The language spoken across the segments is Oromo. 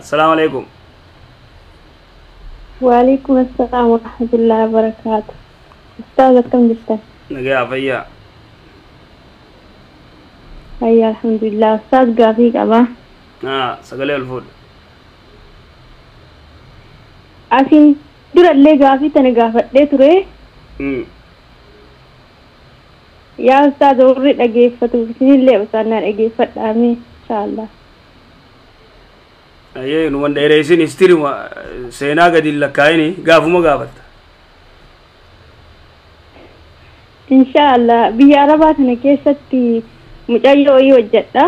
Assalaamu alaikum. Waalaikum assalaam wa rahmatullahi wa barakaatu. Ustaaz, akkam jirtan? Nagaa, fayyaa. Fayyaa, alhamdulillah. Ustaaz, gaafii qabaa. Sagalee ol fuudhu. Asiin durallee gaafii tana gaafadhee ture. Yaa ustaaz, warri dhageeffatuuf isinillee osoo dhageeffadhaame inshaallah. Ayyee, numan dheereessin, istirima seenaa gadi hin lakkaa'ini, gaafuma gaafatta. Inshaallah, biyya Arabaa kana keessatti mucayyoo wayii hojjedha.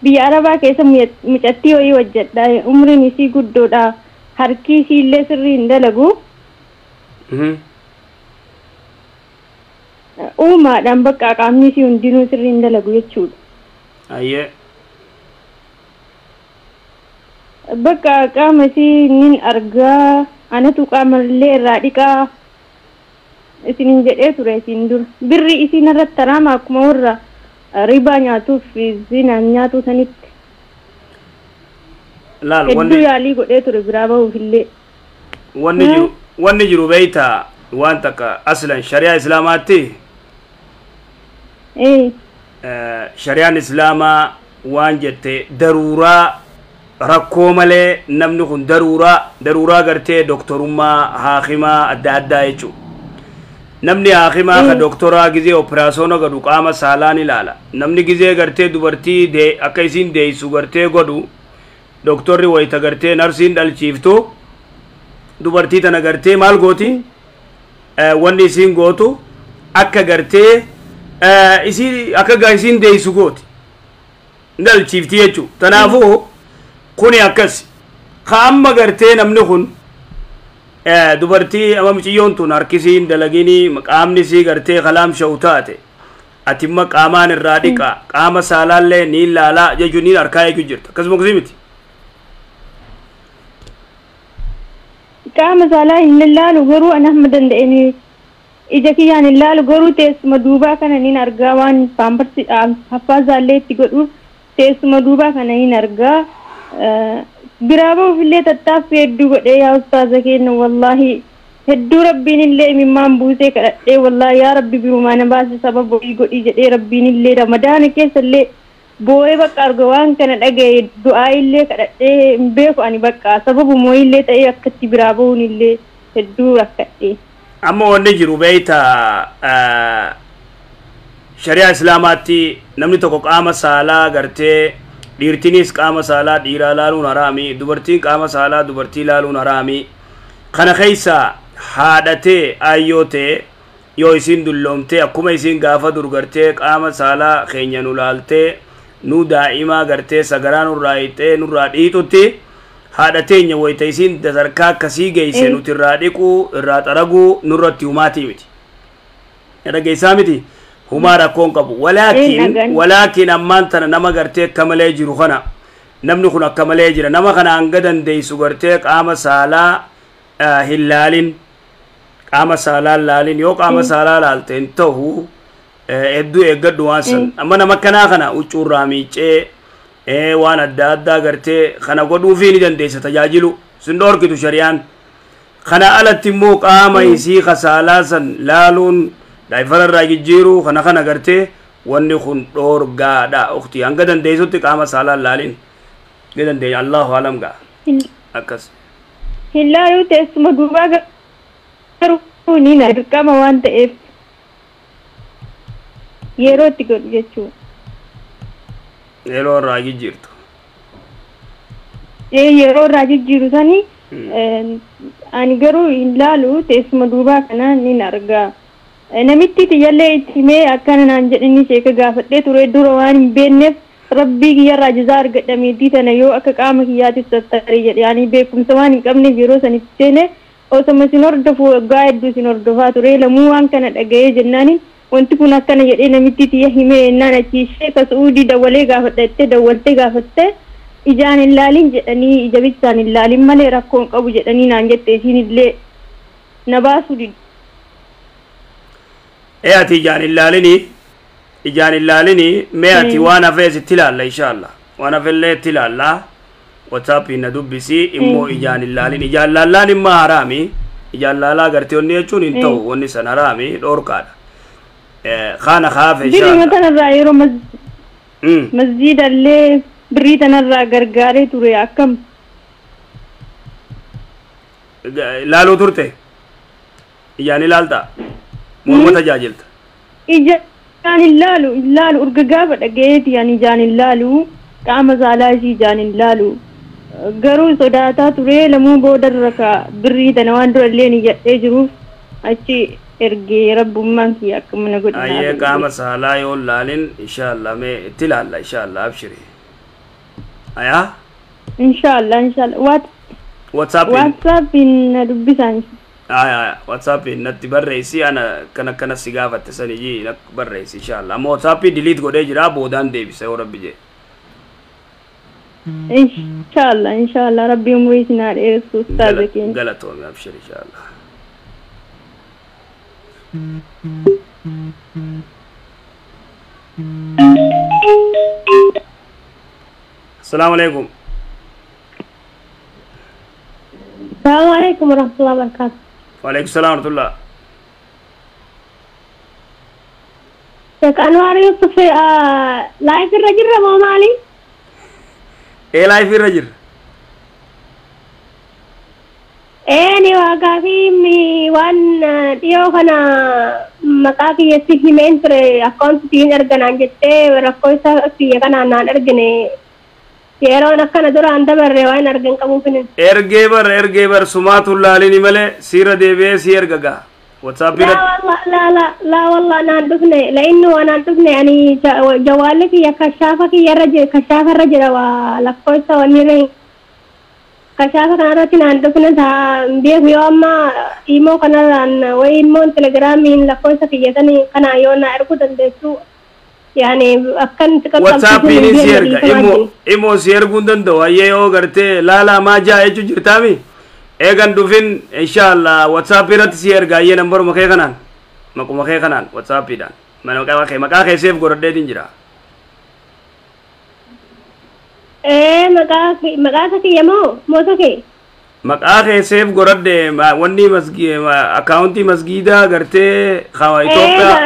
Biyya Arabaa keessa mucattii wayii hojjedha. Umriin isii guddoodha. Harki isii illee sirrii hin dalagu. Uumaadhaan bakka qaamni isii hundinuu sirrii hin dalagu jechuudha. Bakka qaama isii nin argaa, anatu qaamallee irraa dhiqaa isinin jedhee ture isin dura. Birri isiin irratti haraama akkuma warra ribaa nyaatuuf zinaan nyaatu sanitti. Laal. Hedduu Wanni yaalii godhee ture biraa bahuuf illee. Wanni jiru beeyta, waan takka aslan shari'aa islaamaatti shari'aan islaamaa waan jette, daruuraa rakkoo malee namni kun daruuraa gartee doktorummaa haakimaa adda addaa jechuu. Namni haakimaa ka doktoraa gizee operaasyoona godhu qaama saalaan ilaala. Namni gizee gartee dubartii akka isiin deeysu gartee godhu, doktorri wayita gartee narsiin dhalchiiftu dubartii tana gartee maal gooti? Wanni isiin gootu akka gartee isii akka isiin deeysu gooti, dhalchiifti jechuu. Tanaafuu kuni akkas ka amma gartee namni kun dubartii amma muciyyoon tun harkisiin dalaginii, qaamni isii gartee kalaamsha'u taate, ati imma qaamaan irraa dhiqa, qaama saalaallee niin laalaa jechuun niin harkaa eeguu jirta, akkasuma kusii miti. Qaama saalaa hin laalu, garuu ana hamma danda'een ija kiyyaan hin laalu, garuu teessuma duubaa kana nin argaa. Waan paamparsi haffaazaallee itti godhuuf teessuma duubaa kana nin argaa. Biraa bahuuf illee tattaaffii hedduu godhee, yaa ustaaza keenya, wallaahi hedduu rabbiin illee imimmaan buusee kadhadhee, wallaahi yaa rabbi birumaa na baase, sababa wayii godhii jedhee, rabbiin illee ramadaana keessa illee boo'ee bakka arga waan kana dhagaye du'aa illee kadhadhee hin beeku. Ani bakka sababuma illee ta'ee akkatti biraa bahuun illee hedduu rakkadhe. Amma wanni jiru beeyta, shari'aa islaamaatti namni tokko qaama saalaa gartee dhiirtinis qaama saalaa dhiiraa laaluun haraami, dubartiin qaama saalaa dubartii laaluun haraami. Kana keessa haadhatee ayyoo ta'e yoo isiin dulloomtee akkuma isiin gaafa dur gartee qaama saalaa keenya nu laaltee nu daa'imaa gartee sagaraa nurraa hiixee nurraa dhiixutti, haadha teenya wayita isiin sadarkaa akkasii geeyse nuti irraa dhiquu, irraa xaraguu nurratti humaatii miti. Dhageessaa miti, humaa rakkoon qabu. Walaakin walaakin ammaan tana nama gartee akka malee jiru kana, namni kun akka malee jira, nama kana hanga dandeeysu gartee qaama saalaa hin laalin, qaama saalaa laalin. Yoo qaama saalaa laalte hin ta'u, hedduu eeggadhu waan san. Amma nama akkanaa kana huccuurraa miiccee waan adda addaa gartee kana godhuufii ni dandeessa, tajaajilu sin dhoorkitu shari'aan. Kana alatti immoo qaama isii kasaalaa san laaluun, daayifara irraa jijjiiruu kana kana gartee wanni kun dhoorgaadha. Ukti, hanga dandeessutti qaama saalaa laalin ni dandeenya. Allahu alam gaa, akkas. Hin laaluu, teessuma duubaa garuu ni na dirqama waan ta'eef yeroo itti godhu jechuudha. Yeroo irraa jijjiirtu. Yeroo irraa jijjiiru sani ani garuu hin laalu, teessuma duubaa kana nin argaa. Namitti tiyyallee itti himee akkana naan jedhanii sheeka gaafadhee ture dura. Waan hin beekneef rabbii kiyyarraa jazaa argadha meetii tana yoo akka qaama kiyyaatiif tattaaree jedhe. Ani beekumsa waan hin qabneef yeroo sanitti seene, osoma isin hordofu waggaa hedduu isin hordofaa ture, lamuu waan kana dhaga'ee jennaaniin wanti kun akkana jedhee namitti tiyya himee jennaan, achi sheeka Su'uudii dawwalee gaafadha jettee dawwaltee gaafattee, ijaan hin laalin jedhanii, ija bichaan hin laalin malee rakkoon qabu jedhanii naan jette. Isiin illee na baasuu didde. Ee, ati ijaan hin laalini, Ijaan hin laalini mee ati waan hafees itti ilaalla inshallah. Waan hafellee itti ilaalla. WhatsAppiin na dubbisi immoo ijaan hin laalin. Ijaan laallaan immoo haraami. Ijaan laalaa gartee wanni jechuun hin ta'u wanni san haraami dhoorkaadha. Kana haafe Birrii inshallah. Tanarraa yeroo masjiidallee birrii tanarraa gargaaree ture akkam. Laaluu turte? Ijaan ilaaltaa? Morma tajaajilta? Ijaan hin laalu hin laalu urga gaafa dhagayeeti ani ijaan hin laalu qaama saalaa ishii ijaan hin laalu garuu sodaataa ture lamuu boodarra ka birrii tana waan durallee ni jedhee jiruuf achi ergee rabbummaan kiyya akka mana godhe naa Ayyee godhe. Qaama saalaa yoo hin laalin inshallah mee itti ilaalla inshallah abshiri. Ayaa? Inshallah inshallah waat WhatsAppiin WhatsAppiin na dubbisaan. Aya aya WhatsAppiin natti barreessi ana kana kana si gaafatte sani jii na barreessi inshallah. Amma WhatsAppii delete godhee jira boodaan deebisa yoo rabbi jee. Inshallah inshallah rabbi umurii isin haa dheeressu ustaaza keenya. Galatoomi abshir inshallah. Assalamu alaikum. السلام عليكم ورحمة الله وبركاته. Wa alaikum salam wa rahmatullah. Sheikh Anwar Yusuf live irra jirra moo maali? Ee live irra jirra. Ee ni waa gaafii waan dhiyoo kana maqaa kiyyatti himeen ture akkaawuntiitiin erganaan jettee rakkoo isa kiyya kanaan naan ergine yeroon akkana duraan dabarre waan argan qabuufin. Ergee bar sumaatu laalini malee siirra deebi'ee si erga gaa. WhatsApp لا irratti. والله لا لا لا والله naan dhufne لأنه naan dhufne ani jawaalli kiyya kashaafa kiyya irra jira kashaafa irra jira waa lakkoofsa wanni irra kashaafa kanarratti naan dhufne taa beeku yoo amma imoo kanarraan wayi immoo telegiraamiin lakkoofsa kiyya sani kana yoo na erguu dandeessu yaani akkan WhatsAppiin si erga immoo si erguu hin danda'u ayyee yoo gartee laalaa maa jaa jechuu jirtaami. Eegan dhufin inshallah WhatsApp irratti si erga ayyee nambaruma kee kanaan maquma kee kanaan WhatsAppiidhaan maqaa kee seef godhadheetiin jira. Ee maqaa isa kiyya moo moosa kee? Maqaa kee seef godhadhe wanni akkaawuntii masgiidaa gartee Itoophiyaa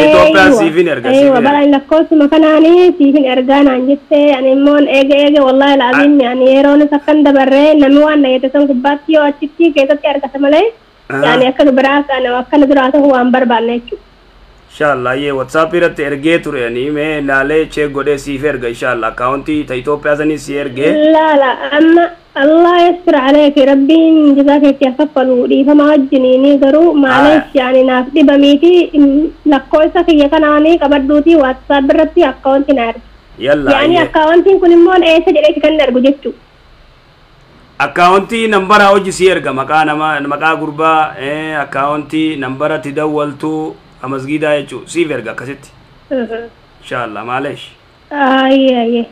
Itoophiyaa siifin erga Aywa siifin erga. Bara lakkoofsuma kanaanii siifin ergaa naan jettee ani immoo eege eege wallahi laaziim ani yeroon isa akkan dabarree namni waan na jette san gubbaatti yoo achitti keessatti argata malee yaani akka biraa kana akkana duraa ta'uu waan barbaanne jechuudha. Inshallah ayyee WhatsApp irratti ergee ture ani mee laalee check godhee siif erga inshallah akkaawuntii ta Itoophiyaa sanii si ergee. لا لا أما الله يستر عليك ربي جزاك يتكفلوا dhiifama wajjiniini garuu maalees yaani naaf dhibamiiti lakkoofsa kiyya kanaanii qabadhuuti WhatsApp irratti akkaawuntii na ergi. Yalla Yaani ayyee. akkaawuntiin kun immoo eessa jedhee kan ergu jechuudha. Akkaawuntii nambara hojii si erga maqaa nama maqaa gurbaa akkaawuntii nambara itti dawwaltuu masgiidaa jechuu siif erga akkasitti. Inshallah maaleesh. Ayyee ayyee.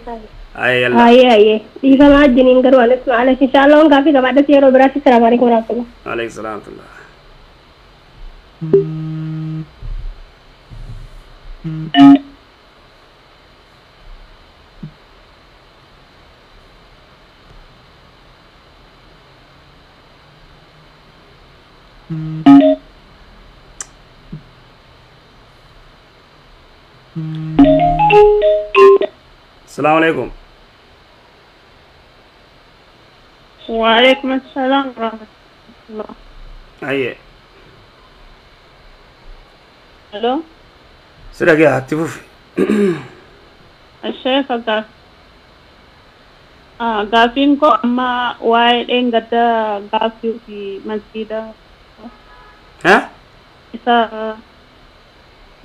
Ayyee yalla. Ayyee ayyee dhiifama wajjiniin garuu anis maalees inshallah waan gaaffii qabaadhas yeroo biraatti salaamu alaikum warahmatullah. Alayhi salaam wa rahmatullah. Assalamu alaikum. وعليكم السلام ورحمة الله. Ayyee. ألو. Si dhagee hatti fufi. الشيخ gaafiin koo amma waa'ee dheengadda gaaffii fi masgiida Ha? Isa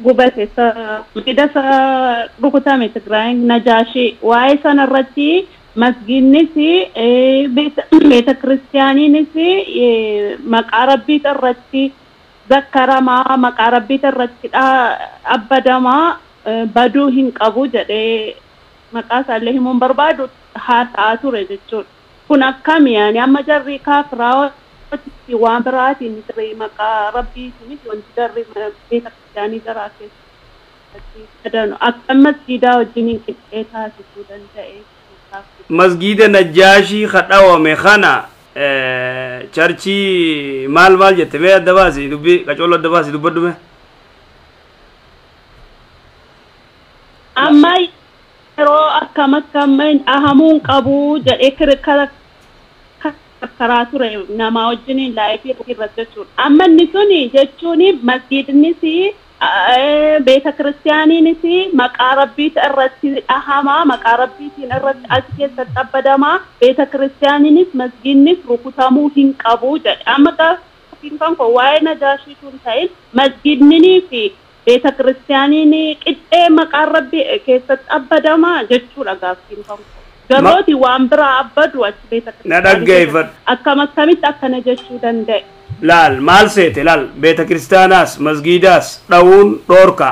gubate isa masgiida isa rukutame Tigraayin Najaashii waa'ee sana irratti masgiidnis beeta kiristiyaaniinis maqaa rabbiita irratti zakkaramaa maqaa rabbiita irratti abbadamaa baduu hin qabu jedhee maqaa isaallee himuun barbaadu haasa'aa ture jechuudha. Kun akkami yaani amma jarri kaafiraa waan biraatiin miti maqaa rabbiitiin miti wanti jarri beeta kiristiyaanii jaraa keessa keessatti badanu akka masgiidaa wajjiniin qixxee taasisuu danda'e. Masgiida Najjaashii kadhawame kana charchii maal maal jette mee adda baasi dubbii qacoollo adda baasi dubbadhu mee. Amma yeroo akkam akkam dhahamuun qabu jedhee kirkara karaa ture nama wajjiniin laayifii irratti jechuudha. Amma inni suni jechuun masgiidnis beeta kiristaaniinis maqaa rabbiiti irratti dhahamaa maqaa rabbiitiin irratti as keessatti abbadamaa beeta kiristaaniinis masgiidnis rukutamuu hin qabu jedhe. Amma gaaffiin kan koo waa'ee Najaashii tun ta'in masgiidninii fi beeta kiristaaniin qixxee maqaan rabbii keessatti abbadamaa jechuudha gaaffiin kan koo. Garooti waan biraa abbadu achi beeta Na dhaggeeffadhu. Akkam akkamitti akkana jechuu danda'e? Laal maal seete laal beeta kiristaanaas masgiidaas dhawuun dhoorka.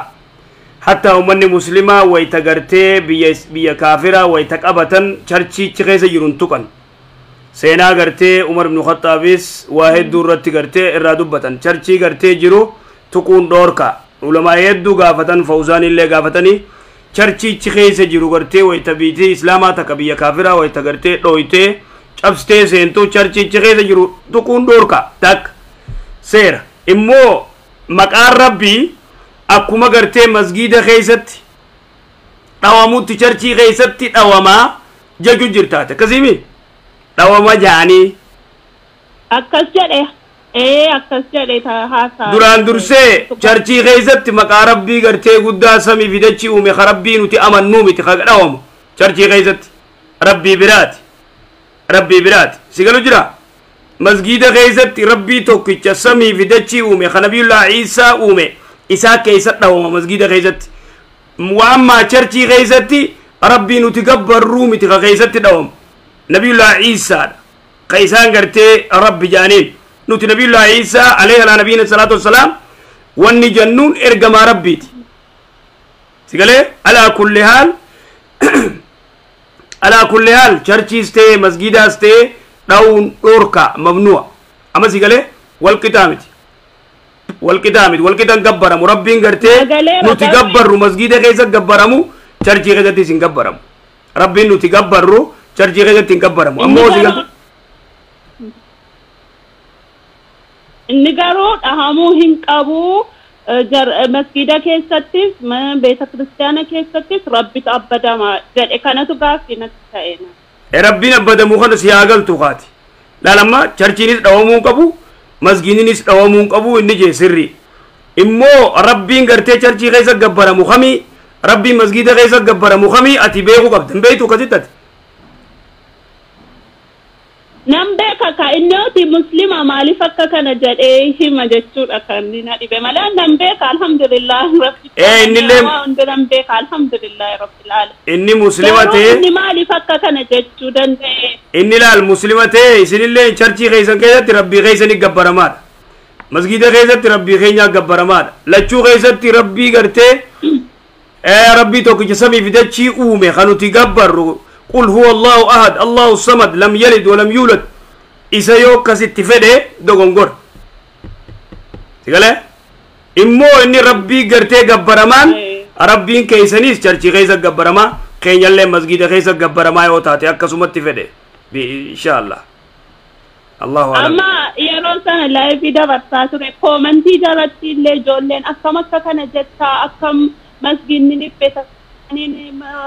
Hatta uummanni muslimaa wayita gartee biyya kaafiraa wayita qabatan charchiichi keessa jiru hin tuqan. Seenaa gartee Umar ibn Khattaabis waa hedduu irratti gartee irraa dubbatan. Charchii gartee jiru tuquun dhoorka. Ulamaa hedduu gaafatan Fawzaan illee gaafatanii charchiichi keessa jiru gartee wayita biitii islaamaa takka biyya kaafiraa wayita gartee dhooytee cabsitee seentuu charchiichi keessa jiru tuquun dhoorka takka seera. Immoo maqaan rabbii akkuma gartee masgiida keessatti dhawamutti charchii keessatti dhawamaa jechuu jirtaate akkasiimi dhawama jaanii. Akkas jedhe. Akkas jedhe haasaa. Duraan dursee charchii keessatti maqaa rabbii gartee guddaa samii fi dachii uume ka rabbii nuti amannuu miti ka dhawamu charchii keessatti rabbii biraati. Rabbii biraati. Si galu jira? Masgiida keessatti rabbii tokkicha samii fi dachii uume ka nabiyullaa Iisaa uume isaa keessa dhawama masgiida keessatti. Waan maa charchii keessatti rabbii nuti gabbarruu miti ka keessatti dhawamu nabiyullaa Iisaadha. Ka isaan gartee rabbi jaaniin. Nuti nabiyullaa Iisaa alayhi alaa nabiyina salaatu wassalaam wanni jennuun ergamaa rabbiiti. Si galee alaa kulli haal alaa kulli haal charchiis ta'ee masgiidaas ta'ee dhawuun dhoorka mamnu'a. Amma si galee wal qixaa miti. Wal qixaa miti wal qixaan gabbaramu rabbiin gartee nuti gabbarru masgiida keessa gabbaramu charchii keessattis hin gabbaramu. Rabbiin nuti gabbarru charchii keessatti hin gabbaramu. Ammoo si galee Inni garuu dhahamuu hin qabu masgiida keessattis beeta kiristaana keessattis rabbitu abbadama jedhe kanatu gaaffii natti ta'e. Rabbiin abbadamuu kana si haa galtu kaati. Laal amma charchiinis dhawamuu hin qabu masgiidnis dhawamuu hin qabu inni jee sirrii. Immoo rabbiin gartee charchii keessa gabbaramu kamii rabbiin masgiida keessa gabbaramu kamii ati beekuu qabda hin beektu akkasitti ati. Nam beeka ka inni oti muslima maaliif akka kana jedhee hima jechuudha kan inni na dhibe malee nam beeka alhamdulillah rabbi. Innillee hundi nam beeka alhamdulillah rabbil alamin. Inni muslima ta'e inni maaliif akka kana jechuu danda'e? Inni laal muslima ta'e isinillee charchii keessan keessatti rabbii keessanii gabbaramaadha. Masgiida keessatti rabbii keenyaa gabbaramaadha. Lachuu keessatti rabbii gartee rabbii tokkicha samii fi dachii uume kan nuti gabbarru. قل هو الله أحد الله الصمد لم يلد ولم يولد إذا يوكس اتفاده دوغنغور تقول إمو إني ربي قرتي قبرمان ربي كيسانيس چرچي كيسا قبرما كين يلي مسجد كيسا قبرما يوتاتي أكسوم اتفاده إن شاء الله الله أعلم. أما yeroo sana laayifii dabarsaa ture koomantii jalatti illee ijoolleen akkam akka kana jettaa akkam masgiidni dhipheta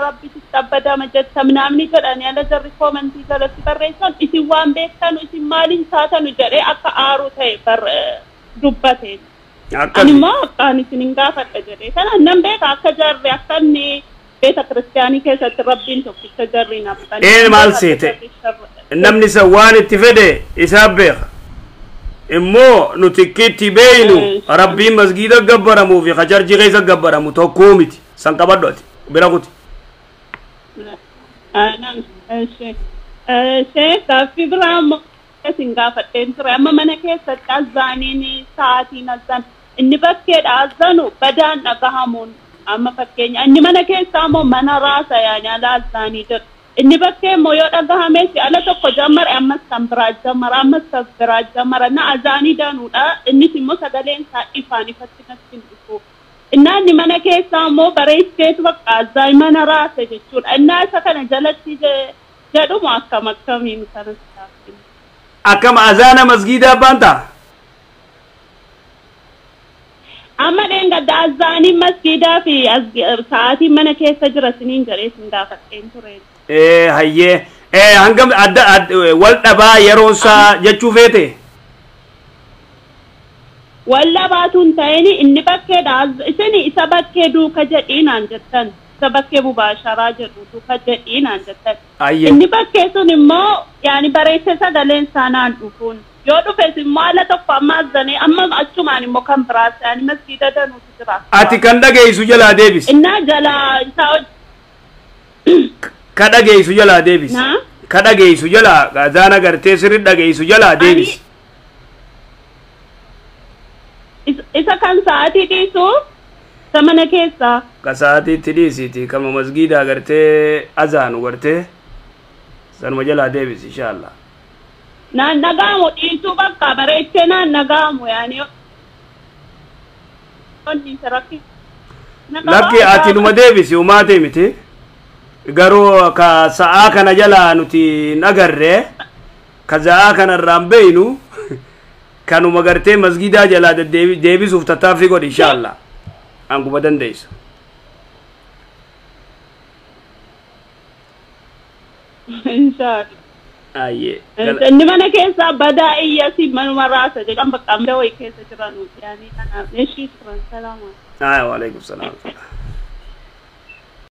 rabbitti abbadama jetta namni jedhani ala jarri koomantii jalatti barreessan isin waan beektanu isin maaliin taatanu jedhee akka aaru ta'e dubbate. Ani immoo akkaan isin hin gaafadha jedhee kana nan beeka akka jarri akka inni beeta kiristaanii keessatti rabbiin tokkicha jarri naftan. Maal seete namni isa waan itti fedhe isaa beeka. Immoo nuti itti beeynu rabbiin masgiida gabbaramuu fi charchii keessa gabbaramu tokkoo miti san qabadhu ati. Bira kuti. Gaaffii biraa immoo isin gaafadheen ture amma mana keessatti azzaaniin sa'aatiin azzaan inni bakkeedha azzanu badaan dhagahamuun amma fakkeenya inni mana keessaa immoo mana raasa yaani ala azzaanii jedhu inni bakkee immoo yoo dhagahames ala tokko jammara ammas kan biraa jammara ammas kan biraa jammara na azaanii danuudha innis immoo sagaleen isaa ifaan ifatti natti hin dhufu. Innaanni mana keessaa immoo bareecheetu bakka azzaay mana raasa jechuudha. Innaa isa kana jalatti jedhumu akkam akkamiin kanas taasisu. Akkam azaana masgiidaa baanta? Amma dheengadda azzaanii masgiidaa fi sa'aatiin mana keessa jira siniin jedhee sin gaafadheen ture. Hayyee hangam adda wal dhabaa yeroon isaa jechuu feete? Wal dhabaatu hin ta'in inni bakkeedha. Isin isa bakkee duuka jedhii naan jettan. Isa bakkee mubaasharaa jedhu duuka jedhii naan jettan. Inni bakkee sun immoo yaani bareechee sagaleen isaa naan dhufuun. Yoo dhufes immoo ala tokko amma azzanii amma achumaan immoo kan biraas yaani masgiida danuutu jira. Ati kan dhageessu jalaa deebisi. Innaa jalaa isaa Ka dhageessu jalaa deebisi. Ka dhageessu jalaa azaana gartee sirri dhageessu jalaa deebisi. Isa kan sa'aatii dhiisu isa mana keessaa. Ka sa'aatiitti dhiisiti kama masgiida gartee azaanu gartee sanuma jalaa deebisi inshaallah. Naan dhaga'amu dhiisuu bakka bareechee naan dhaga'amu yaani. Lakki ati numa deebisi umaatee miti. Garuu ka sa'aa kana jalaa nuti hin agarree ka sa'aa kanarraa hin beeynu kanuma gartee masgiidaa jalaa deebisuuf tattaaffii godhi inshaallah. Hanguma dandeessu. Inshaallah. Ayyee. Inni mana keessaa badaa iyyasi manuma raasa jedhan bakka amma wayii keessa jiran yaani kanaaf ishii turan salaama. Ayi waalaikum salaam.